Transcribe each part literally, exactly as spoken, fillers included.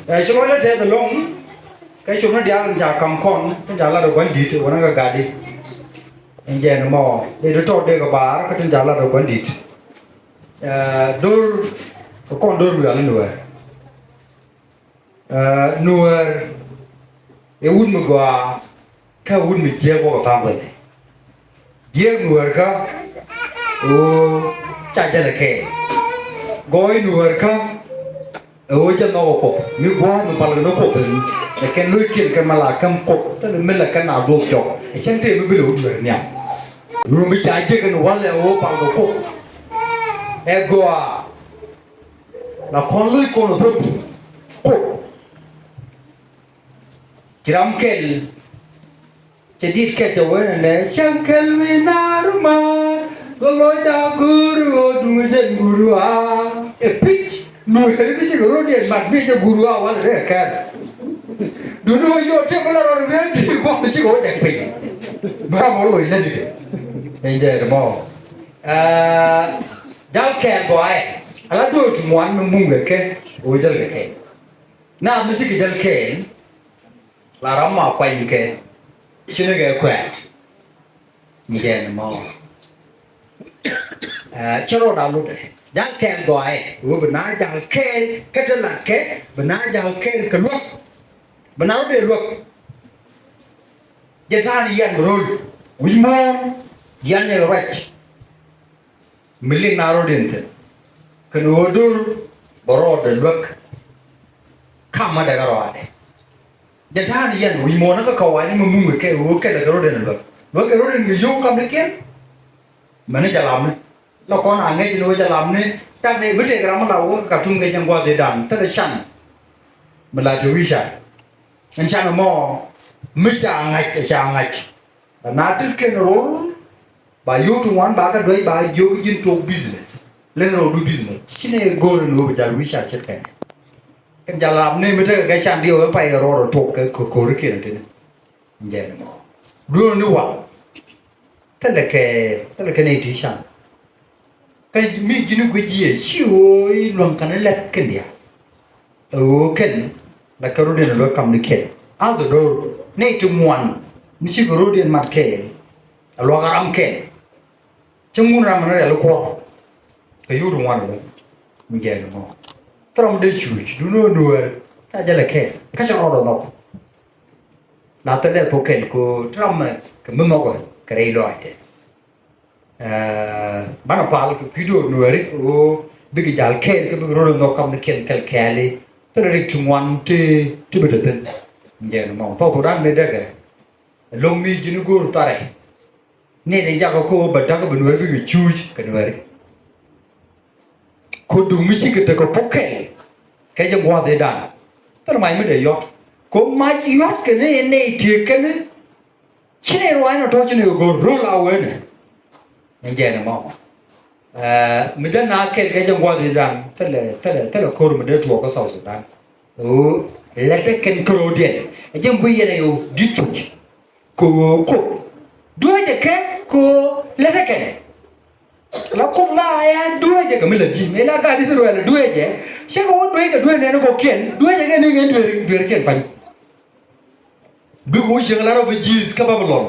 Ɛ, ci lɔcdä tɛth ɛlɔ̱ŋ. Kä cop ni diaal in ca ka̱m kɔn, tin ca lat ɛ gua̱n di̱t ɛ wänä kɛ gatdi. Ɛn jɛn ɛmɔ dee ti tɔt dee kɛ baar kä tin ca lat ɛ gua̱n di̱t. Ɛ, do̱r kɛ kɔn do̱r wi̱i̱ ɣal ni Nuäär. Ɛ, Nuäär ɛ wut mi gɔaa kä wut mi jiääk wä kɛ tha̱a̱ŋ guäthɛ. Jiääk Nuäärkä ɛ ɣöö ca jälɛ kɛɛl. Gɔɔy Nuäärkä ɛ ɣöö jɛ nhɔk ɛ Kuoth mi gua̱a̱th mi palkɛ ni Kuoth ɛn ɛ kɛn lo̱ckiɛn kɛn mi la käm Kuoth thilɛ mi lɛ kɛn a duɔth jɔk. Ɛ cäŋ tëë mi bi lɛ wut Nuäär nhiam. Wut mi ca jiäk ɛn walɛ ɛ ɣöö palkɛ Kuoth ɛ gɔaa. La kɔn lo̱c kɔn ɛ thop Kuoth. Ci ram kɛl cɛ dit kɛl cɛ wen ɛnɛ cɛ kɛl mi naar maar. Lɔ lɔcda go̱o̱r ɣöö duŋ jɛn guur ɣaa ɛ pi̱c. Nuäär bi cikɛ ro̱diɛn mat mi cɛ guur ɣaa walɛ dee kɛl. Duŋ ni ɣöö yɔɔ tëë bä la rɔɔd ɣöö bi gua̱a̱th mi cikɛ wä dɛk piny. Bä ram wä loc lätdɛ. Ɛn jɛ ɛn mɔ. Ɛ, jal kɛɛl gɔaaɛ ala do̱r ti ŋuan mi mumkɛ kɛ ɣöö jäl kɛ kɛɛl. Naath mi cikɛ jäl kɛɛl la ram ma kuany kɛ cini kɛ kuɛɛt. Ni jɛn mɔ. Ɛ, cä rɔɔd a lotdɛ jal kɛɛl gɔaaɛ ɣöö bi na jal kɛɛl kä ti latkɛ bi na jal kɛɛl kɛ luäk. Bi na rɔɔdɛ luäk. Jɛ ta̱a̱n yɛn ro̱l wi̱c muɔ̱ɔ̱n yɛn ni ruac. Mi liŋ na rɔɔdiɛn thi̱n kɛn ɣöö do̱r bɛ rɔɔdɛ luäk. Kamä dɛ kä rɔɔdɛ jɛ ta̱a̱n yɛn wi̱i̱ muɔ̱ɔ̱n kä kɛ wa̱a̱ ni mi mumkɛ kɛ ɣöö kɛn dɛ kɛ rɔɔdiɛn luäk. Luäk kɛ rɔɔdiɛn kɛ yio̱w kamnikiɛn. Mɛn ni jɛ lamni la kɔn a ŋäc ni wä jɛ lamni. Takni bi tëëk ram mi la wä kɛ Katum kɛ jɛn gua̱a̱th i̱dan thilɛ can. Mi la te wi̱i̱ ca ɛn can ɛmɔ mi ca ŋa̱c ɛ ca ŋa̱c. Bɛ na tet kɛn rol ba yio̱w ti ŋuan ba kɛ duäc ba jiök ji̱n tok business. Len rɔɔdu business ci nɛ go̱o̱r ni wä bi jal wi̱i̱ ca ce̱tkɛ. Kɛn jal ap ni mi tekɛ kɛ can diɛ wä pay rɔɔd tok kɛ ko̱rikiɛn tini. Jɛn mɔ duɔ̱ɔ̱n ni wal. Thilɛ kɛ thilɛ kɛ nɛy ti can. Kä mi ji̱n guic jiɛ ci ɣöö i̱ luäŋ kɛn ilɛt kɛn diaal. Ɛ ɣöö kɛn la kɛ rɔ̱diɛn ɛ luäk kamnikiɛn. Ath ɛ do̱r nɛy ti ŋuan mi cikɛ rɔ̱diɛn mat kɛɛl. Ɛ luäk ɛ ram kɛɛl. Cä ŋun ram ni rɛl kuɔr kɛ yut ŋuan ɛ luäk. Mi jɛn mɔ thil ram dee cuc duundɛ ɣöö Nuäär ca jälɛ kɛɛl kä cɛ rɔɔdɛ nhɔk. La thilɛ thok kɛl kɛ ɣöö ti ram mɛ kɛ mi nhɔkɛ kɛ rɛy lɔaacdɛ. Ɛ, banɛ pal kɛ kui̱dɛ ɣöö Nuääri ɣöö bikɛ jal kɛɛl kä bikɛ rɔɔdɛ nhɔk kamnikiɛn kɛl kɛɛli. Thilɛ rik ti ŋuan ti ti bi te thi̱n. Jɛn mɔ thok thok da̱ŋ ni däkɛ. Lo̱ŋ mi ji̱n go̱o̱r tharɛ ni ni jakä kä ɣöö bɛ da̱k bɛ Nuääri bikɛ cuuc kɛ Nuääri. Ko̱du mi cikɛ tekɛ puɔ̱k kɛl kɛ jɛ gua̱a̱th i̱dan. Thil mac mi dee yɔt ko̱ mac yɔt kɛ ni nɛy tiek kɛn. Ci nɛy ruaacni tɔ̱ ci nɛy go̱r ro̱l a wen. Ɛn jɛn ɛmɔ. Ɛ, mi dee na kɛl kɛ jɛ gua̱a̱th i̱dan thilɛ thilɛ thilɛ ko̱r mi dee tuɔɔk kä South Sudan. Ɣöö lɛtdɛ kɛn kärɔɔdiɛn ɛ jɛ guic yɛn ɛ ɣöö di̱t cuc. Kɛ ɣöö Kuoth dueecɛ kɛ kɛ ɣöö lɛtdɛ kɛn. La Kuoth la a ya dueecɛ kɛ mi la di̱t mëë la gat Ithɛrɛl dueecɛ. Cɛ kɛ wä dueec kɛ dueec nɛn kɔ̱kiɛn dueecɛ kɛ ni kɛ dueer dueerkiɛn pa̱ny. Bikɛ wä cieŋ la rɔ bi ji̱th kä Babilɔn.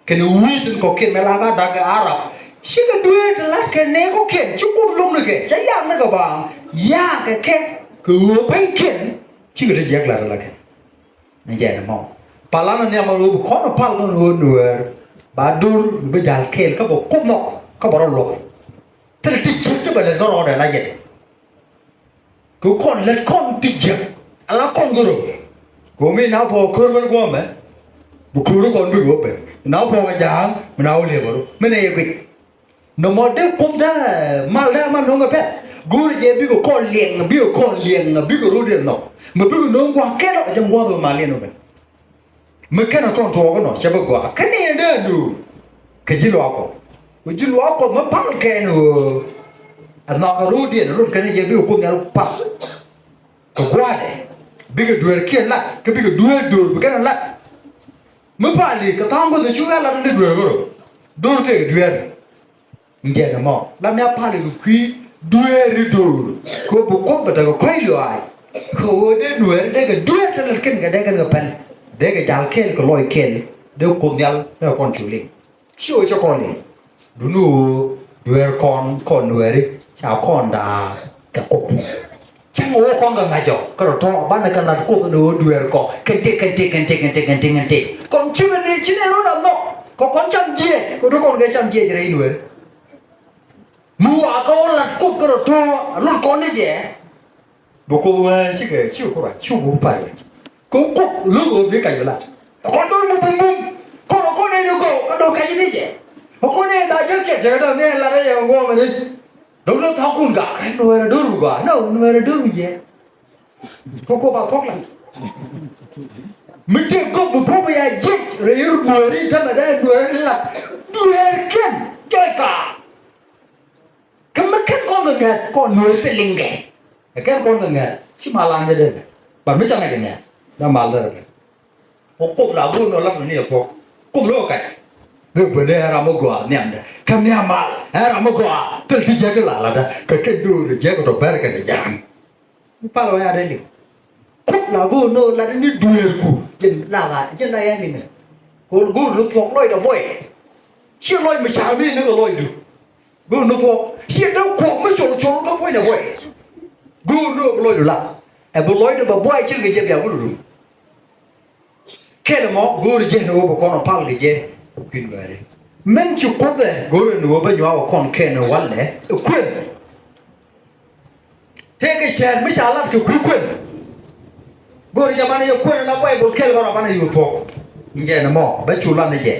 Kɛnɛ wi̱i̱ tin kɔ̱kiɛn mëë la gat da̱k kɛ Arab. Cikɛ dueec ti la̱t kɛ nɛy kɔ̱kiɛn ci Kuoth lo̱k ni kɛ cɛ yak ni kɛ ba yak kɛ kɛ kɛ ɣöö pa̱nykiɛn. Cikɛ ti jiɛk la̱t ala kɛn. Ni jɛn ɛmɔ pal an nhiam a ɣöö bi kɔn pal kɔn ɣöö Nuäär ba do̱r bi jal kɛɛl kä bɛ Kuoth nhɔk kä bɛ rɔ luɔk. Thilɛ ti jiäk ti bɛ lät kä rɔɔdɛ la jɛ. Kɛ kɔn lät kɔn ti jiäk ala kɔn kärɔ. Kɛ ɣöö mi na puɔ̱k kär ben guɔ̱mɛ bi ko̱ri kɔn bikɛ wä ben mi na puɔ̱k kɛ ja̱a̱ŋ mi na wä liɛpɛ rɔ mi nɛ yɛ guic. Nɔmɔ dee Kuoth dee mal dee mal no̱ŋ kɛ pɛ̈th. Go̱o̱rɛ jɛ bikɛ kɔn liɛŋ bikɛ kɔn liɛŋ bikɛ ro̱diɛn nhɔk. Mɛ bikɛ no̱ŋ gua̱a̱k kɛl ɔ jɛ gua̱a̱th ɔ mal liɛn ɔ ben. Mi kɛn ɛ kɔn tuɔɔk inɔ cɛ bi gɔaa kä ni ɛn dee ɛ lo̱o̱. Kɛ ji̱ luaak Kuɔth mi ji̱ luaak Kuɔth mi pal kɛn ɣöö ɛ nhɔak ɛ ro̱diɛn ɛ lot kɛn jɛ bikɛ Kuoth Nhial pal. Kɛ gua̱a̱dɛ bikɛ dueerkiɛn lat kä bikɛ dueer do̱r bi kɛn ɛ lat. Mi pali kɛ tha̱a̱ŋ Kuɔth ɛ cu ɛ lat ni dueer ɣöö do̱r tëëkɛ dueer. Jɛn ɛmɔ la mi a pal kɛ kui̱ dueeri do̱r kɛ ɣöö bi Kuoth bɛ tekɛ kɔ̱c lɔaac. Kɛ ɣöö dee Nuɛɛri dee kɛ dueer ti lät kɛn kɛ dee kɛn kɛ pɛl, dee kɛ jal kɛɛl kɛ lɔc kɛɛl, dee Kuoth Nhial dee kɔn cu liŋ. Ci ɣöö cɛ kɔn liŋ. Duŋni ɣöö dueer kɔn, kɔn Nuɛɛri ca kɔn da̱a̱k kɛ Kuoth. Cäŋ ɣöö kɔn kɛ ŋa̱c ɔ kä rɔ tɔ̱ banɛ kɛ lat Kuoth ni ɣöö dueer kɔ kɛn tëk, kɛn tëk, kɛn tëk, kɛn tëk, kɛn tëk, kɛn tëk. Kɔn cikɛ ni ci nɛy rɔ̱ da̱a̱k nhɔk kɛ kɔn cam jiɛc kɛ duŋ kɔn kɛ cam jiɛc rɛy Nuɛɛri. Mi wa kä wä lat Kuoth kä rɔ tɔ̱ a lot kɔn ni jɛ. Bɛ Kuoth wee cikɛ, cikɛ ku ruac, cikɛ ku pal wec. Kɛ Kuoth lo̱k ɣöö bi kac bi lat. Kɔn do̱r bum bum bum. Kɔn kɔn nɛy ni gɔw kä do̱r kac ni jɛ. Kɔn nɛy da̱a̱k jäl kiɛ cɛ kɛ däm nɛy lat rɛy ɛ ŋuɔmɛ ni. Do̱r ni tha̱a̱ŋ kun gak kä Nuɛɛrɛ do̱r wi gɔaa. Nɔ Nuɛɛrɛ do̱r wi jɛ. Kɛ Kuoth ba thuɔ̱k lat. Mi tëë gɔk bi puɔ̱k bi ya jiɛc rɛy Nuɛɛri tämɛ dee Nuɛɛri lat. Dueerkɛn jɔc kaa. Kä mi ken kɔn kɛ ŋɛ̈th kɔn Nuɛɛri thil liŋkɛ. Ɛ ken kɔn kɛ ŋɛ̈th ci mal an jɛ dee bɛ. But mi ca ŋa̱c kɛ ŋɛ̈th dee mal dee rɛ bɛ. Ɔ Kuoth la go̱o̱r nɔ lak ni ɛ thuɔ̱k. Kuoth lo̱k kac. Bɛ bä dee ɛ ram mi gɔaa nhiamdɛ kä nhiam mal ɛ ram mi gɔaa thil ti jiäk la latdä kɛ kɛ do̱r jiäk tɔ bɛr kɛ ni ja̱a̱ŋ. Mi pal wä ya dee liŋ. Kuoth la go̱o̱r ni ɣöö lat ni dueerku. Jɛn la ɣaa, jɛn la ya liŋ ɛ. Go̱o̱r, go̱o̱r ni thuɔ̱k lɔcdä buɔy. Ciɛ lɔc mi ca̱r mi ni kɛ lɔcdu. Go̱o̱r ni thuɔ̱k. Ciɛ dee kuɔk mi col col kä puɔ̱nydɛ buɔy. Go̱o̱r ni ɣöö bi lɔcdu la. Ɛ bi lɔcdu bɛ buɔy cil kɛ jɛ bia bi lotdu. Kɛl ɛmɔ go̱o̱r jɛ ni ɣöö bɛ kɔn ɔ pal kɛ jɛ kui̱ Nuɛɛri. Min ci Kuoth ɛ go̱o̱r ni ɣöö bä nyuak ɔ kɔn kɛn ɛ walɛ ɛ kuën. Tëëkɛ cäät mi ca lat kɛ kui̱ kuën. Go̱o̱r jɛ banɛ yɛ kuën ɛ la Baibol kɛl kɔn ɔ banɛ yɛ thuɔ̱k. Ni jɛ ni mɔ bä cu lat ni jɛ.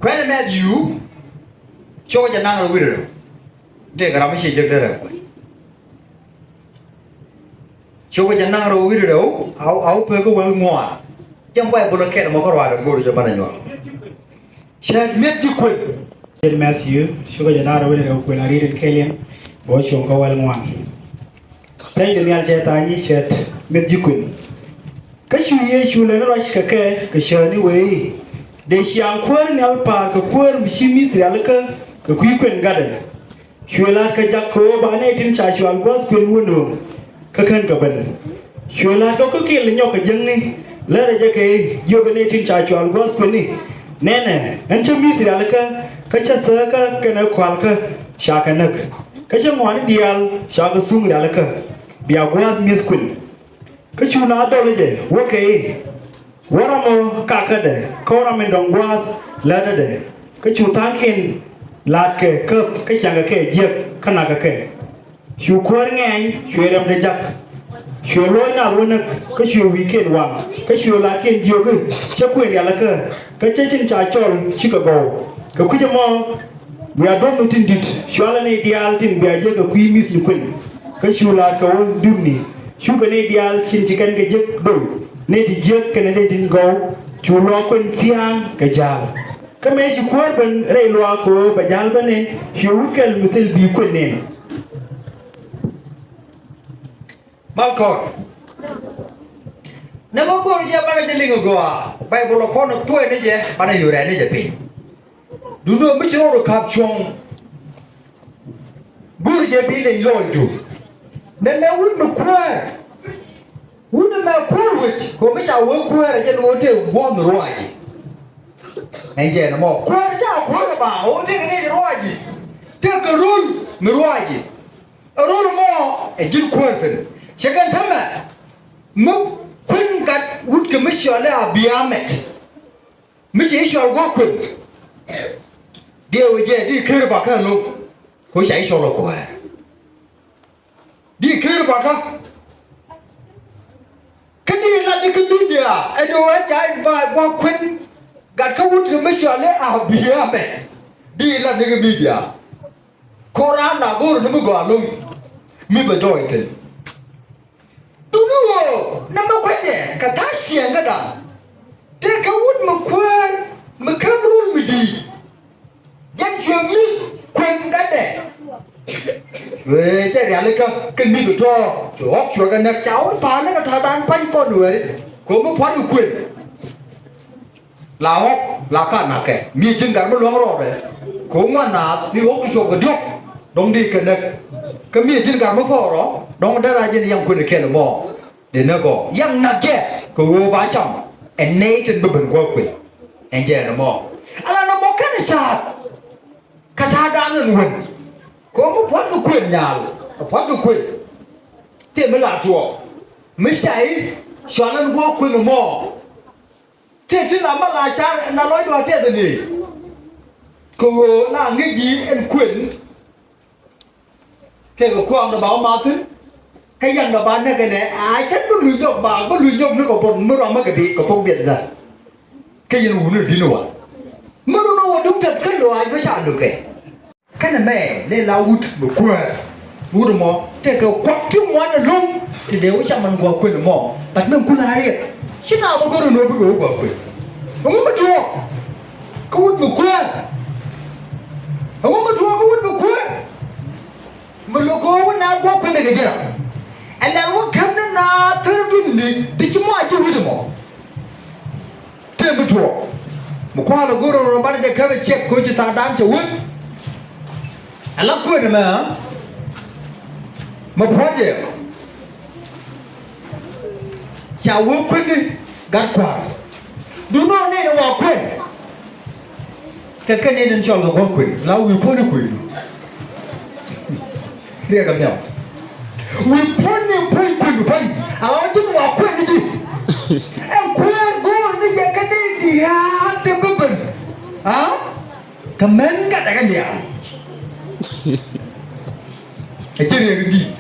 Kuɛn ɛ Mɛthiu. Cokɛ jɛ naŋ rɛw wi̱cdɛ rɛw. Tëëkɛ ram mi ciɛ jek derɛ kuën. Cukɛ jɛ naŋ rɛw wi̱cdɛ rɛw a wä pek kä wäl ŋuan. Jɛn Baibol ɛ kɛn mɔ kä ruaadɛ go̱o̱r jɛ banɛ nyuak. Cäät mi̱eth ji̱ kuën. Jɛn Mɛthiu cukɛ jɛ naŋ rɛw wi̱cdɛ rɛw kuën a riet in kɛl in bɛ wä cuɔ̱ŋ kä wäl ŋuan. Thank you nhial cɛ tha̱a̱ŋ i̱ cäät mi̱eth ji̱ kuën. Kä cu Yecu lɛni ruac kɛ kɛ kɛ cäätni wee i̱, dee ciaŋ kuäär nhial pa̱a̱r kɛ kuäär mi ci Mithri rialikä kɛ kui̱ kuën gatdɛ. Cuɛ la̱t kɛ jak kɛ ɣöö ba nɛy tin ca cual gua̱a̱th kuën wä nööŋ kä kän kɛ ben. Cuɛ la̱t kɛ kä kiɛl nyɔk kɛ jiäkni, lärɛ jɛ kɛ i̱, jiökɛ nɛy tin ca cual gua̱a̱th kuën i̱, nɛnɛ, ɣän cä Mithri rialikä kä cä thääkä kɛnɛ kua̱lkä ca kɛ näk, kä cä ŋɔaani diaal ca kɛ thuŋ rialikä, bia gua̱a̱th mi̱eth kuën. Kä cu naath dhɔl jɛ wä kɛ i̱, wä ram ɔ kakädɛ kä wä ram in dɔ̱ŋ gua̱a̱th lätädɛ. Kä cu tha̱a̱ŋkiɛn la̱a̱tkɛ käp kä ciaŋkɛ kɛ jiäk kä na̱kɛ kɛ. Cu kuäär ŋɛɛny cuɛ riɛmdɛ jak. Cuɛ luɔ̱c naath wä näk kä cuɛ wi̱i̱kiɛn waŋ kä cuɛ la̱a̱tkiɛn jiök i̱, cä kuën rialikä kä cä tin ca cɔl cikɛ gɔw. Kɛ kui̱c ɛmɔ wiaa duɔ̱pni tin di̱t cualɛ nɛy diaal tin bia jiäk kɛ kui̱ mi̱thni kuën. Kä cu la̱a̱t kɛ wä dupni, cukɛ nɛy diaal tin ci kɛn kɛ jiäk dol, nɛy ti jiäk kɛnɛ nɛy tin gɔw, cu luaak kuën thia̱a̱ŋ kɛ ja̱a̱l. Kä mëë ci kuäär ben rɛy luaak kɛ ɣöö bɛ ja̱a̱l ben nɛn, cuɛ wut kɛl mi thil bi kuën nɛn. Mal kɔn. Nɛ mɔ go̱o̱r jɛ banɛ jɛ liŋ gɔaa. Baibol ɔ kɔn kuɛɛni jɛ banɛ yurɛɛni jɛ piny. Duundɛ mi ci rɔɔdu ka̱p cuɔ̱ŋ. Go̱o̱r jɛ bi leny lɔɔcdu. Nɛ mɛ wut mi kuäär. Wut mi mɛ kuäär wec kɛ mi ca wee kuäär jɛ ni wä tëë guɔ̱ɔ̱m mi ruaci. Ɛn jɛ nɛ mɔ kuäär ca kuäär ba wä tëë kɛ ni ruaci. Tëë kɛ rul mi ruaci. Rol mɔ ɛ ji̱n kuäär thi̱n. Cɛ kɛn täämɛ mi kuën gat wut kɛ mi cɔal i̱ Abiamet. Mi ci i̱ cɔal gua̱a̱th kuën. Diɛw jɛ di ker bakä lo̱ŋ. Ko ca i̱ cɔal ɛ kuäär. Di ker bakä. Kä di lat di kä midia ɛ di wee ca i̱ ba gua̱a̱th kuën. Gat kä wut kɛ mi cɔal i̱ Abiamet. Di lat di kä midia. Koran la go̱o̱r ni mi gɔaa lo̱ŋ mi bɛ jɔɔc thi̱n. Duni ɣöö nɛmɛ kuecɛ kɛ ta̱a̱ ciɛŋkädan. Tëë kɛ wut mi kuäär mi käm rul mi di̱i̱t. Jɛn cuɛ mi kuën gatdɛ. Cuɛ jɛ rialikä kɛ mi bi tɔ̱ cuɛ ɣɔ̱k cuɛ kɛ näk ca wä pa̱a̱n ni kɛ ta̱a̱dan pa̱ny kɔn wääri. Kɛ mi pua̱n kɛ kuën. La ɣɔ̱k la ka na̱kɛ mi ji̱n gat mi luäŋ rɔɔdɛ. Kɛ ŋuan naath mi ɣɔ̱k ti cuɔp kɛ diɔ̱k. Dɔ̱ŋ dee kɛ näk. Kä mi ji̱n gat mi thɔɔr ɔ, dɔ̱ŋ dee rac ji̱n yaŋ kuën kɛl mɔ. Dee näk ɔ. Yaŋ näk jɛ kɛ ɣöö ba cam. Ɛ nɛy tin bi ben gua̱a̱th kuën. Ɛn jɛ ɛn mɔ. Ala nɔmɔ kɛn ca̱a̱t. Kä ta̱a̱ da̱a̱n ɛn wen. Kɛ ɣöö mi pua̱t kɛ kuën nyal. Ɛ pua̱t kɛ kuën. Tëë mi la tuɔɔk. Mi ca i̱ cual ɛn gua̱a̱th kuën mɔ. Tëë ti la mal a car na lɔcdu a tɛth ni. Kɛ ɣöö la ŋäc ji̱ ɛn kuën. Tëë kɛ kuaŋdɛ ba wä mathin. Kä yaŋdɛ ba näk ɛnɛ a cäŋ bi luny jɔk ba bi luny jɔk ni kɛ buɔth mi ruamä kɛ bi kɛ thok biɛthdä. Kä yɛn wutni di̱t ni wa. Mi run wä duŋ tɛth kä luaac mi ca lukɛ. Kɛnɛ mɛ lɛ la wut mi kuäär. Wut mɔ tëëkɛ kuak ti ŋuan ɛlɔ̱ŋ ti dee wä cam ɛn gua̱a̱th kuën mɔ. But min kun a riɛk ci na bä go̱r ɛn ɣöö bikɛ wä gua̱a̱th kuën. Ɛŋu mi tuɔɔk kä wut mi kuäär? Ɛŋu mi tuɔɔk kä wut mi kuäär? Mi lo̱k ɣöö wä na gua̱a̱th kuën kɛ ji̱ ram. Ɛn la wä käm ni na thär duŋni ti ci mɔ a ji̱ wut mɔ. Tëë mi tuɔɔk. Mi kua̱r lɛ go̱r rɔ banɛ jɛ kɛpɛ ciɛk koci tha̱a̱ŋdan cɛ wut. Ala kuën ɛmɛ, mi puɔ̱t jɛ. Ca wee kuëni gat kua̱r. Duundɛ nɛn wa kuën. Kɛ kɛ nɛn in cɔl kɛ gua̱a̱th kuën la wi̱i̱ puɔ̱ni kuëni. Riɛk ɛ nhiam. Wi̱i̱ puɔ̱ny ni puɔ̱ny kui̱du pa̱ny. A ɣɔw ji̱n wa kuɛn ni ji̱. Ɛn kuɛɛr go̱o̱r ni jɛ kä ni diaal ti bi ben. A? Kä mɛn gat ɛ kɛ diaal. Ɛ ji̱ riɛk in di̱i̱t.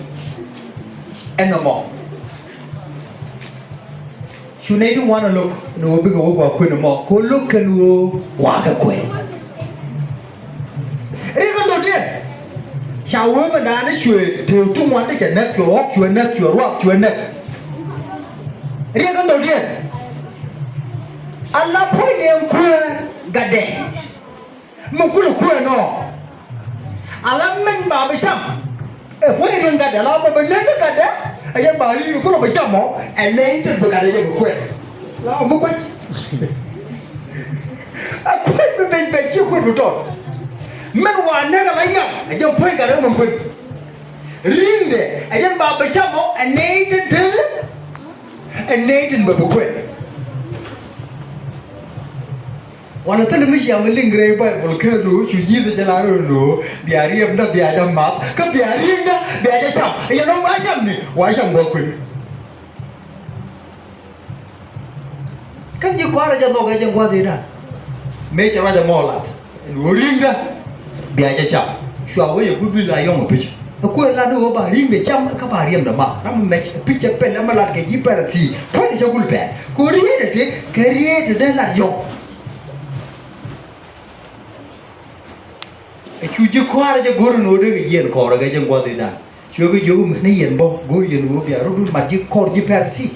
Ɛn nɔmɔ. Cu nɛy ti ŋuan ɛ lo̱k ni ɣöö bikɛ wä gua̱a̱th kuën ɛmɔ kɛ ɣöö lo̱k kɛn ɣöö wa̱a̱ kɛ kuën. Riɛk in dɔ̱diɛn. Ca wee mi da̱a̱n i̱ cuɛ tëë ti ŋuan ti cɛ näk, cuɛ ɣɔ̱k, cuɛ näk, cuɛ ruath, cuɛ näk. Riɛk in dɔ̱diɛn. Ala puɔ̱ny ni ɛn kuëë gatdɛ. Mi kulɛ kuɛn ɔ. Ala meny ba bi cam. Ɛ puɔ̱ny riɛn gatdɛ, ala bɛ bɛ nɛn bi gatdɛ. Ɛ yɛn ba ri̱i̱n kulɛ bi cam ɔ. Ɛ nɛy tin bi gatdɛ yɛ bi kuɛn. La mi kuec. Ɛ kuec bi meny bɛ ci kuec bi tɔt. Mɛn wa nɛn ala yam. Ɛ jɛn puɔ̱ny gatdɛ mɛn kuec. Ri̱i̱ndɛ ɛ jɛn ba bi cam ɔ. Ɛ nɛy tin tëëdɛ. Ɛ nɛy tin bɛ bi kuɛn. Wala thilɛ mi cia mi liŋ rɛy Baibol kä lo̱o̱ cu Ji̱thɛ jɛ la rɔ lo̱o̱ bia riɛmdä bia jɛ math kä bia ri̱i̱ŋdä bia jɛ cam. Yɛn ɣöö wa cam ni wa cam gua̱a̱th kuën. Kä ji̱ kua̱rä jɛ nhɔk ɛ jɛ gua̱a̱th i̱dan. Mëë cɛ ruac ɛmɔ lat ɛn ɣöö ri̱i̱ŋdä bia jɛ cam. Cua wee yɛ guth wi̱i̱ la yɔ̱ŋ ɛ pi̱c. Ɛ kuëë lat ni ɣöö ba ri̱i̱ŋdɛ cam kä ba riɛmdɛ math. Ram mi mɛc ɛ pi̱c ɛ pɛl ɛmɛ lat kɛ ji̱ Pɛrɛthi. Puɔ̱nydɛ cɛ gul pɛl kɛ ɣöö riet ɛ tëë kɛ riet ɛ dee lat yɔ̱ŋ. Ɛ cu ji̱ kɔaarä jɛ go̱r ɛn ɣöö dee kɛ jiɛɛn kɔɔrä kɛ jɛ gua̱th i̱dan. Cuɛ kɛ jiök i̱ mi̱th ni yɛn bä go̱r yɛn ɣöö bia rɔ̱dun mat ji̱ kɔr ji̱ Pɛrɛthi.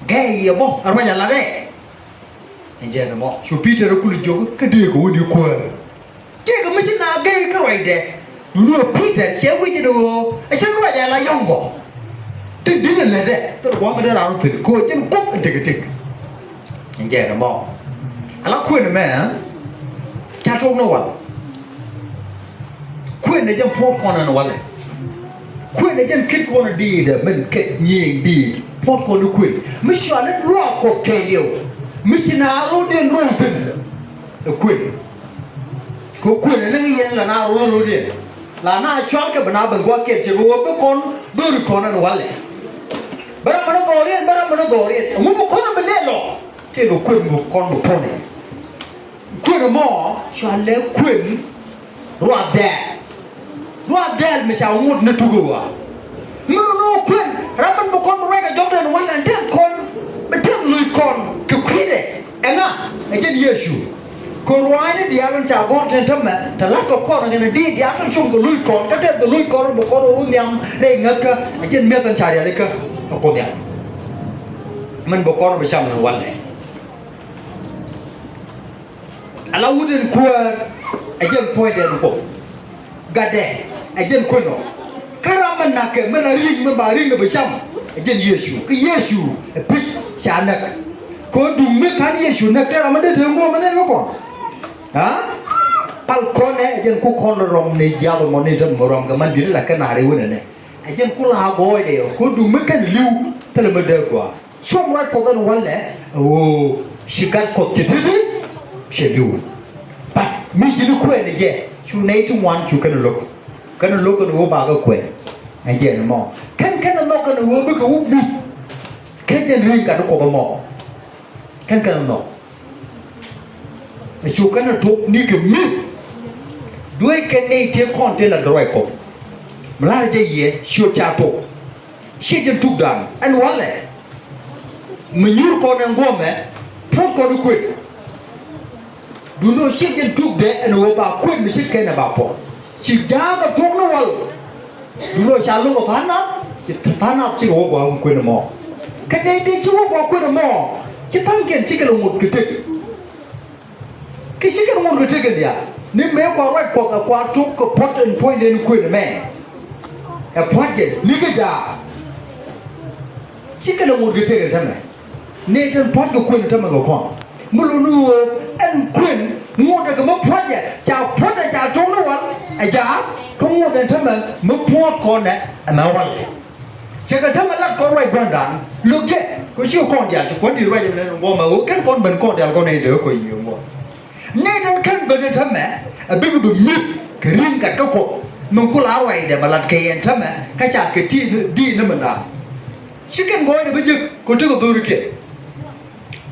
Gɛy yɛ bä ɛ ruac alatdɛ. Ɛn jɛ ɛn ɛmɔ cu Pi̱tɛr ɛ kul jiök kä dee kɛ wä ni kuäär. Tëëkɛ mi ci na gɛy kä ruacdɛ. Duundɛ ɣöö Pi̱tɛr cɛ wi̱c ɛn ɣöö ɛ cäŋ ruac ala yɔ̱ŋ bä. Tin di̱t ɛn lätdɛ thil gua̱a̱th mi dee raan wä thil kɛ ɣöö jɛn guɔ̱p ɛn tekɛ tëk. Ɛn jɛ ɛn ɛmɔ ala kuën ɛmɛ. Ca tuɔɔk ni wal. Kuën ɛ jɛn puɔ̱t kɔn ɛn walɛ. Kuën ɛ jɛn ket kɔn ɛ diit ɛ min ket nyiëëŋ diit puɔ̱t kɔn ɛ kuën mi cɔal i̱ luaak Kuɔth kɛɛliw. Mi ci na ro̱o̱diɛn ro̱o̱ thi̱n ɛ kuën. Kɛ kuën ɛ ni yɛn la na ro̱o̱ ro̱o̱diɛn. La na cual kɛ bi na ben gua̱a̱th kɛl cɛ kɛ ɣöö bi kɔn do̱ri kɔn ɛn walɛ. Bä ram mi ni gɔɔriɛn, bä ram mi ni gɔɔriɛn. Ɛŋu bi kɔn ɛ bi lɛl ɔ? Tëëkɛ kuën bi kɔn bi puɔ̱ny. Kuën ɛmɔ cɔalɛ kuën ruath dɛɛl. Ruath dɛɛl mi ca ŋot ni tukä ɣɔaa. Mi nɔ ni ɣöö kuën ram min bi kɔn bi ruac kɛ jɔkdɛn wän ɛn tëk kɔn bi tëk lo̱c kɔn kɛ kui̱dɛ. Ɛŋa? Ɛ jɛn Yecu. Kɛ ruaacni diaal in ca gɔ̱r tin tämɛ te la̱tkɛ kɔn kɛnɛ diit diaal tin cuŋ kɛ lo̱c kɔn kä tɛth kɛ lo̱c kɔn bi kɔn ɣöö nhiam rɛy ŋäthkä. Ɛ jɛn mi̱eth in ca rialikä ɛ Kuoth Nhial. Min bi kɔn bi cam ni walɛ. Ala wut in kuäär ɛ jɛn puɔ̱nydɛ in Kuoth. Gatdɛ ɛ jɛn kuën ɔ. Kä ram mi na̱kɛ mi la ri̱i̱ŋ mi ba ri̱i̱ŋ ni bi cam ɛ jɛn Yecu. Kä Yecu ɛ pi̱c ca näk. Kɛ ɣöö duŋ mi ka̱n Yecu näk te ram mi dee te ŋuɔ̱ɔ̱m mi nɛn mi kɔn. A? Al kɔnɛ ɛ jɛn ku kɔn rɔm ni jiath mɔ ni tɛm mɔ rɔm kɛ man di̱t la kɛ naar iwinɛ nɛ. Ɛ jɛn ku la gɔɔydɛ ɔ ku duŋ mi kɛn li̱w thilɛ mi dee gɔaa. Cuɔm ruac Kuɔth ɛn walɛ ɛ ɣöö ci gat Kuɔth ci ti̱ti̱ cɛ li̱w. But mi ji̱n kuɛɛni jɛ cu nɛy ti ŋuan cu kɛn lo̱k. Kɛn lo̱k kɛn ɣöö bakɛ kuɛn. Ɛ jɛn mɔ kɛn kɛn nhɔk kɛn ɣöö bikɛ wä mi̱th. Kɛ jɛn ri̱ŋ gat Kuɔth ɛmɔ kɛn kɛn nhɔk. Ɛ cu kɛn ɛ tok ni kɛ mi̱th. Duee kɛn nɛy tëë kɔn tëë la dɔrɔc Kuɔth. Mi la̱r jɛ yɛ ciöt ca tok. Ciɛ jɛn tukdan ɛn walɛ. Mi nyuur kɔn ɛn guɔmɛ puɔ̱t kɔn i̱ kuet. Duundɛ ɣöö ciɛ jɛn tukdɛ ɛn ɣöö ba kuet mi ci kɛn ɛ ba puɔ̱t. Ci ja̱a̱k ɛ tuɔ̱k ni wal. Duundɛ ɣöö ca lo̱k ɛ pa̱a̱n nath ci pa̱a̱n nath cikɛ wä gɔaa kuet ɛmɔ. Kɛ nɛy tëë ci wä gɔaa kuet ɛmɔ ci tha̱a̱ŋkiɛn cikɛ lɛ ŋot kɛ tëk. Kɛ cikɛ ŋot kɛ tëk kɛ diaal ni mëë kua ruac Kuɔth ɛ kua tok kɛ puɔ̱t ɛn puɔ̱nyden kuet ɛmɛ. Ɛ pua̱t jɛ ni kɛ jaak. Cikɛ lɛ ŋot kɛ tëk ɛn täämɛ. Nɛy tin puɔ̱t kɛ kuën tämɛ kɛ kɔn mi lo̱ni ɣöö ɛn kuën ŋotdɛ kɛ mi puɔ̱t jɛ ca puɔ̱tdɛ ca to̱ŋ ni wal ɛ jaak kä ŋotdɛ tämɛ mi puɔ̱t kɔn ɛ ɛmɛ wal. Cɛ kɛ tämɛ lat kɔn ruac gua̱ndan lo̱k jɛ kɛ ci kɔn diaal ci kuɔ̱n di̱t ruac ɛmɛ nɛn ŋuɔmɛ ɣöö kɛn kɔn ben kɔn diaal kɔn nɛy dee kɔ yiëë ŋuɔm. Nɛy tin kɛn ben ɛ tämɛ ɛ bikɛ bi mi̱th kɛ ri̱ŋ gat kä Kuɔth min ku la ruacdɛ mɛ lat kɛ yɛn tämɛ kä ca kɛ ti di̱i̱t ni mindan. Ci kɛn gɔɔydɛ bi jek kɛ tekɛ dhorikiɛn.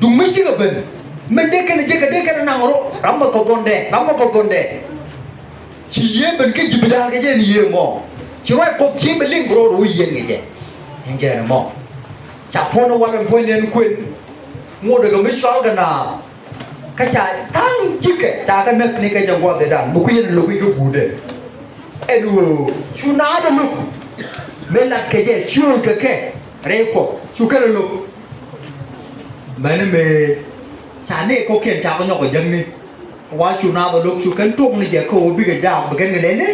Duŋ mi cikɛ ben min dee kɛn jek kɛ dee kɛn naŋ rɔ ram mɛ kɛ dhɔndɛ ram mɛ kɛ dhɔndɛ. Ci yiëë ben kä ji̱ bi da̱a̱n kɛ jɛ ni yiëë mɔ ci ruac Kuɔth ci bi liŋ bi rɔɔd wä yiëën kɛ jɛ. Ɛn jɛ ni mɔ ca puɔ̱n wal ɛn puɔ̱ny nɛn kuën. Ŋot dee kɛ mi cɔal kɛ naath. Kä ca tha̱a̱ŋ ji̱kɛ ca kɛ näk ni kɛ jɛ gua̱thdan mi kui̱n lo̱k i̱ kä guutdɛ. Ɛn ɣöö cu naath ɛ lo̱k mëë lat kɛ jɛ ciöötkɛ kɛ rɛy Kuɔth cu kɛn ɛ lo̱k. Mäni mëë ca nɛy kɔ̱kiɛn ca kɛ nyɔk ɛ jäkni. Wa cu naath ɛ lo̱k cu kɛn tok ni jɛ kä ɣöö bikɛ jaak bi kɛn kɛ lɛli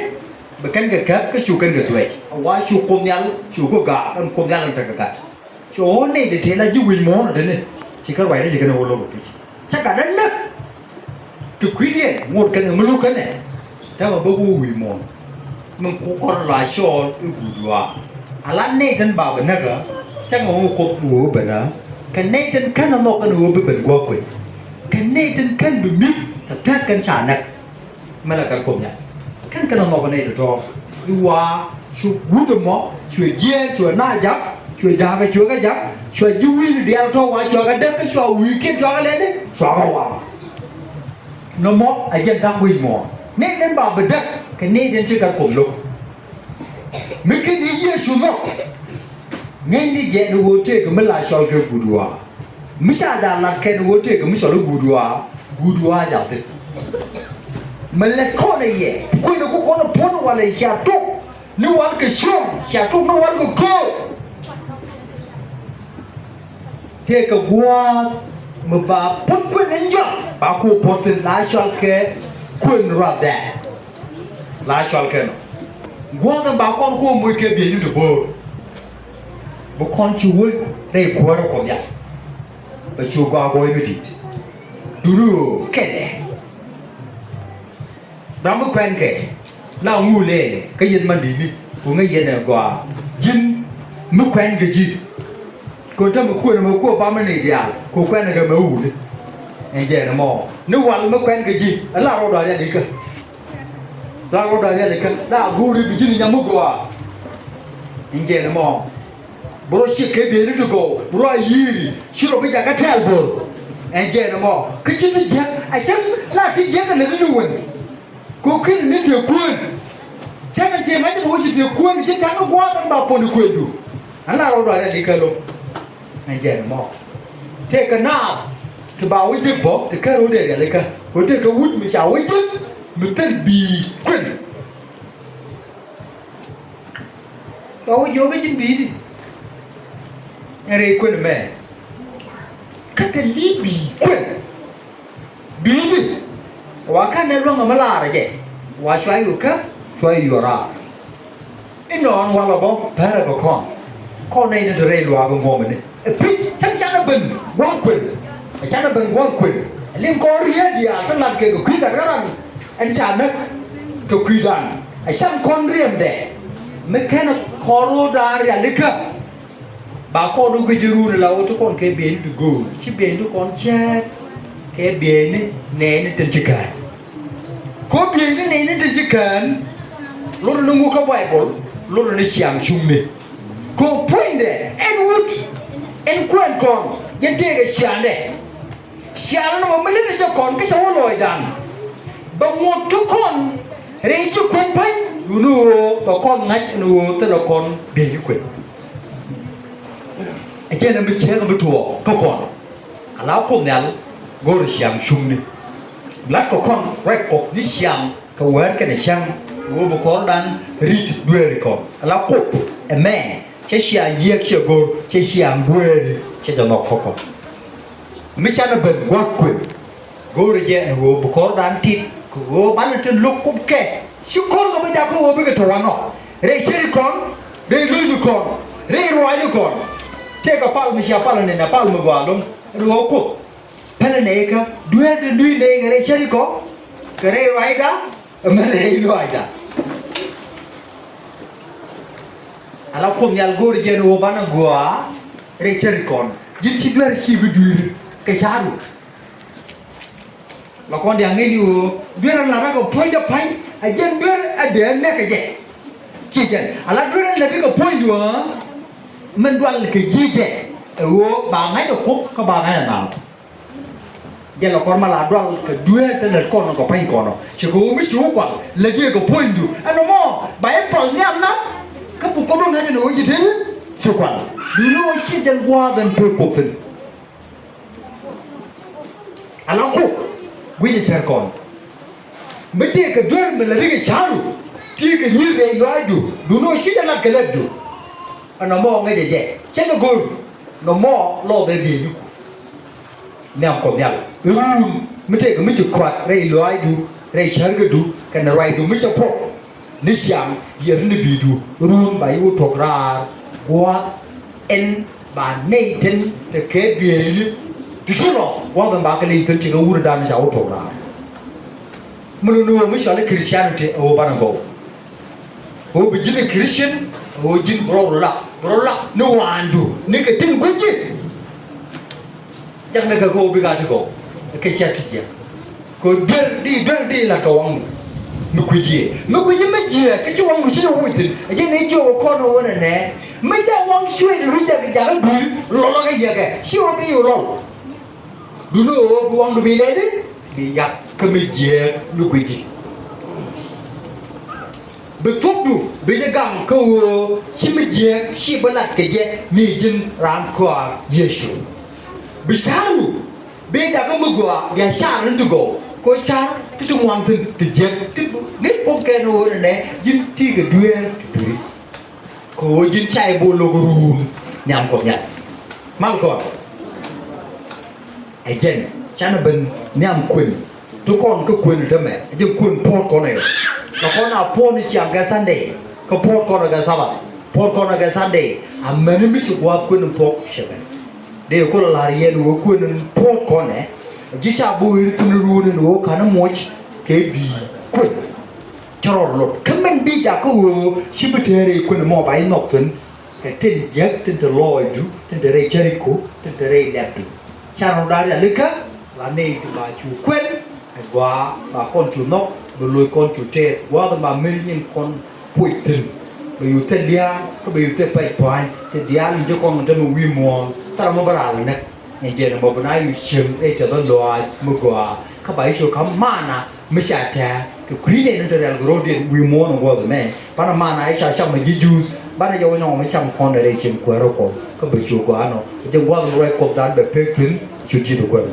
bi kɛn kɛ käp kä cu kɛn kɛ duec. Wa cu Kuoth Nhial cu kɛ gaak ɛn Kuoth Nhial ɛn tekɛ gat. Cu ɣɔ̱n nɛy ti tëë la ji̱ wi̱i̱ muɔ̱ɔ̱n ɔ teni ci kɛ ruacdä ci kɛn ɛ wä lo̱k ɛ pi̱c. Cä gat ɛ näk ti kui̱diɛn ŋot kɛn kɛ mi lo̱k kɛn ɛ. Täämɛ bä wä wi̱i̱ muɔ̱ɔ̱n min ku kɔn la cɔɔl i̱ guut ɣɔaa. Ala nɛy tin ba bi näk ɛ cä ŋɔ ŋɔ Kuoth wä ben ɛ. Kɛ nɛy tin kän ɛ nhɔk kɛn ɛ wä bi ben gua̱a̱k kuec. Kɛ nɛy tin kän bi mi̱th kɛ thäk kɛn ca näk. Mɛ la kɛ Kuoth Nhial kɛn kɛn ɛ nhɔk nɛy tɔ̱tɔ̱ i̱ wa cu guut ɛmɔ cuɛ jiɛɛn cuɛ na jak cuɛ ja̱a̱kɛ cuɛ kɛ jak cuɛ ji̱ wi̱i̱ni diaal tɔ̱ wa cuɛ kɛ däk kä cuɛ wi̱i̱kiɛn cuɛ kɛ lɛni cuɛ kɛ wa. Nɔmɔ ɛ jɛn da̱ŋ wi̱i̱ muɔ̱ɔ̱n nɛy nɛn ba bi däk kɛ nɛy den ci kɛ Kuoth lo̱k. Mi ken i̱ Yecu nhɔk ŋäcni jɛ ni ɣöö tëëkɛ mi la cɔl kɛ guut ɣɔaa. Mi ca ja̱ lat kɛn ɣöö tëëkɛ mi cɔl i̱ guut ɣɔaa, guut ɣɔaa ja̱ thi̱n. Mɛ lät kɔn ɛ yɛ kuënɛ ku kɔn ɛ puɔ̱n walɛ cia tok ni wal kɛ cuɔ̱ŋ cia tok ni wal kɛ köör. Tëëkɛ gua̱a̱th mi ba puɔ̱th kuën in jɔak ba ku puɔ̱th thi̱n la cɔal kɛ kuën ruath dɛɛ. La cɔal kɛ nɔ gua̱a̱th in ba kɔn ku moc kɛ bieyni ti bo̱o̱r. Bi kɔn ci wec rɛy kuäärä Kuɔth Nhial bɛ cu gɔaa gɔɔy mi di̱i̱t. Duni ɣöö kɛnɛ. Ram mi kuɛnkɛ la ŋu lɛɛlɛ kä yɛn man di̱i̱ni ku ŋäc yɛn ɛ gɔaa ji̱n mi kuɛnkɛ ji̱. Kɛ ɣöö tämɛ kuënɛ mɛ kuɔ bamɛ ni diaal kɛ ɣöö kuɛnkɛ mɛ wuni. Ɛn jɛɛn ɛmɔ ni wal mi kuɛnkɛ ji̱ ɛ la rɔɔdɔ rial ikä. La rɔɔdɔ rial ikä la go̱o̱ri bi ji̱n nyam mi gɔaa. Ɛn jɛɛn ɛmɔ. Bi rɔ ciek kɛ bieyni ti gɔw bi rɔ a yi̱i̱ri ci rɔ bi jakä tɛ̈ɛ̈l bo̱r. Ɛn jɛɛn ɛmɔ kä ci ti jiäk a cäŋ la ti jiäk ɛ lät ni wän. Kɛ ɣöö ken ni tëë kuën cäŋ ɛ ciɛ ŋa̱c ni wä ci tëë kuën ci tha̱a̱ŋ gua̱a̱th ɛn ba puɔ̱n i̱ kuëndu. Ɛn la rɔɔdɔ rialikä lo̱ŋ. Ɛn jɛɛn ɛmɔ tëëkɛ naath ti ba wä jek bä ti kär wä dee rialikä kɛ ɣöö tëëkɛ wut mi ca wä jek mi thil bi̱i̱ kuën. Ba wä jiök kä ji̱n bi̱i̱ni. Ɛn rɛy kuën mɛ kä kɛ li̱i̱ bi̱i̱ kuën. Bi̱i̱ni wa ka̱n nɛ luäŋ ɛmɛ laarä jɛ wa cua yuk kä cua yuk raar. Inɔn walɛ bä pärɛ kɛ kɔn. Kɔn nɛy ni te rɛy luaak in guɔ̱mɛ ni ɛ pi̱c cäŋ canɛ ben gua̱a̱th kuën. Ɛ canɛ ben gua̱a̱th kuën ɛ liŋ kɔn riet diaal te lat kɛ kɛ kui̱ gat kä ran. Ɛn ca näk kɛ kui̱dan a cam kɔn riɛmdɛ mi kɛn kɔn ro̱o̱dan rialikä. Ba kɔn wä guic run la wä ti kɔn kɛ bieyni ti göör ci bieyni ti kɔn cɛɛt kɛ bieyni nɛɛni tin ci kään. Kɔ bieyni nɛɛni tin ci kään. Lotdɛ ni ŋuk kä Baibol, lotdɛ ni ciaŋ cuŋni. Kɔ puɔ̱nydɛ ɛn wut ɛn kuɛn kɔn jɛn tëëkɛ ciaŋdɛ. Ciaŋ ni mɔ mi lät ni jɛ kɔn kä cɛ wä lɔɔcdan. Bɛ ŋuɔ̱t kä kɔn rɛy ci kueth pa̱ny. Duuni ɣöö bɛ kɔn ŋa̱c ni ɣöö thilɛ kɔn bieyni kueth. Ɛ jɛn ɛ mi cieŋ mi tuɔɔk kä kɔn. Ala Kuoth Nhial go̱o̱rɛ ciaŋ cuŋni. Latkɛ kɔn ruac Kuɔth ni ciaŋ kɛ wäär kɛnɛ cäŋ ɣöö bi kɔrdan ri̱t dueeri kɔn. Ala Kuoth ɛmɛ cɛ ciaŋ yiëëk cɛ go̱o̱r cɛ ciaŋ dueeri cɛ jɛ nhɔk kä kɔn. Mi canɛ ben gua̱a̱th kuëth. Go̱o̱rɛ jɛ ɛn ɣöö bi kɔrdan tit kɛ ɣöö banɛ te lo̱k Kuoth kɛ ci kɔn kɛ bi jakä ɣöö bikɛ te wanɔ rɛy ceri kɔn, rɛy lo̱cni kɔn, rɛy ruaacni kɔn. Tëëkɛ pal mi cia pal ɛn ɛn ɛ pal mi gɔaa lo̱ŋ ɛn ɣöö Kuoth pälɛ nɛy kä dueer te dui̱c nɛy kɛ rɛy ceri kɔn kɛ rɛy ruacda ɛmɛ rɛy luaacda. Ala Kuoth Nhial go̱o̱rɛ jɛ ɛn ɣöö banɛ gɔaa rɛy ceri kɔn. Ji̱n ci duer ci bi dui̱r kɛ ca̱ru. La kɔn diaŋ ŋäcni ɣöö duer a la̱t rɔ kɛ puɔ̱nydɛ pa̱ny a jɛn duer a dee a nɛk kɛ jɛ. Ci jɛn a la duer a la̱t rɔ kɛ puɔ̱nydu ɣöö min dual kɛ ji̱ jɛ ɛ ɣöö ba ŋa̱c ɛ Kuoth kä ba ŋa̱c ɛ naath. Jɛn la kɔn ma la dual kɛ duer te lät kɔn kɛ pa̱ny kɔn ɔ ci kɛ ɣöö mi ci wä kual lät yɛ kɛ puɔ̱nydu ɛn ɔ mɔ ba yɛ pal nhiam na. Kä bi Kuoth wä ŋa̱c ɛn ɣöö ci te ci kual duundɛ ɣöö ci jɛn gua̱a̱th ɛn pek Kuoth thi̱n. Ala Kuoth guic ɛ cär kɔn. Mi tëëkɛ duer mi la rikɛ ca̱ru tëëkɛ nyi̱r rɛy lɔaacdu duundɛ ɣöö ci jɛ lat kɛ lätdu. Ɛn nɔmɔ ŋäcɛ jɛ cä jɛ go̱o̱r nɔmɔ lɔthɛ bieyniku. Nhiam Kuɔth Nhial run mi tëëkɛ mi ci kuat rɛy lɔaacdu rɛy cärkädu kɛnɛ ruacdu mi cɛ puɔ̱k. Ni ciaŋ yiɛr ni bi̱i̱du run ba yi wä tuɔ̱k raar gua̱a̱th ɛn ba nɛy tin te kɛ bieyni ti ci lɔ gua̱a̱th ɛn ba kɛ ley thi̱n ti kɛ wurdan ca wä tuɔ̱k raar. Mi luni ɣöö mi cɔal i̱ Christianity ɛ ɣöö banɛ gɔw. Ɣöö bi ji̱n i̱ Christian ɛ ɣöö ji̱n bi rɔ rɔ lak bi rɔ lak ni wa̱a̱ndu ni kɛ tin gui̱ci. Jaknɛ kɛ kɛ ɣöö bikɛ a ti gɔw kɛ cia ti jiɛk. Kɛ ɣöö duer di duer di la̱t kɛ waŋdu mi kui̱ci. Mi kui̱ci mi jiɛk kä ci waŋdu ci jɛ woc thi̱n ɛ jɛn i̱ jiök ɛ kɔn ɛ ɣöö nɛnɛ mi jɛ waŋ cuëëc ri jɛ kɛ jakä dui̱r lɔlɔ kɛ yɛkɛ ci ɣöö bi yu lɔl. Duundɛ ɣöö bi waŋdu bi lɛli bi yak kä mi jiääk mi guici. Bi thuɔ̱kdu bi jɛ gaŋ kä ɣöö ci mi jiääk ci bi lat kɛ jɛ mi ji̱n raan kɔaar Yecu. Bi ca̱ru bi jakä mi gɔaa bia ca̱r ni ti gɔw kɛ ɣöö ca̱r ti ti ŋuan thi̱n ti jiääk ti ni Kuoth kɛn ɣöö nɛnɛ ji̱n ti kɛ dueer ti dui̱ri. Kɛ ɣöö ji̱n ca i̱ bol lo̱k ruun nhiam Kuɔth Nhial. Mal kɔn. Ɛ jɛn canɛ ben nhiam kuën ti kɔn kä kuën tämɛ ɛ jɛn kuën puɔ̱t kɔn ɛ. Kɛ kɔn a puɔ̱t ni ciaŋ kɛ Sunday kä puɔ̱t kɔn ɛ kɛ Sabbath puɔ̱t kɔn ɛ kɛ Sunday. Amäni mi ci gua̱a̱th kuën in thuɔ̱k cɛ ben. Dee kul a la̱r yɛn wee kuën in puɔ̱t kɔn ɛ ji̱ ca bo̱o̱ iri thi̱n ruun in wee ka̱n in muɔc kɛ bi̱i̱ kuën. Cä rɔɔd lot kä min bi jakä ɣöö ci bi tëë rɛy kuën mɔ ba i̱ nhɔk thi̱n. Kɛ tin jiäk tin te lɔɔcdu tin te rɛy cärikku tin te rɛy lɛpdu. Ca rɔɔd da̱a̱r yalikä la nɛy ti ba cu kuën. Ɛ gɔaa ba kɔn cu nhɔk bɛ loc kɔn cu tɛɛth gua̱a̱th ba meri nyin kɔn puɔc thi̱n. Bɛ yu thil diaal kä bɛ yu thil pɛc pua̱ny ti diaal in ji̱ kɔn kɛ te mi wi̱i̱ muɔ̱ɔ̱n thil ram mi bä raal ɛ näk. Ɛn jɛn ɛmɔ bi na yu cieŋ rɛy tɛth ɔ lɔaac mi gɔaa kä ba i̱ cu ka̱m maana mi ca tɛ̱̈ɛ̱̈ kɛ kui̱ nɛy ni te rial kɛ ro̱o̱diɛn wi̱i̱ muɔ̱ɔ̱n in guɔ̱th ɛmɛ. Banɛ maana i̱ ca cam ɛ ji̱ Juudh banɛ jɛ wä nyɔk mi cam kɔn rɛy cieŋ kuäärä Kuɔth kä bɛ cu gɔaa nɔ. Ɛ jɛn gua̱th mi ruac Kuɔth dan bɛ pek thi̱n cu ji̱th ɛ kuäär.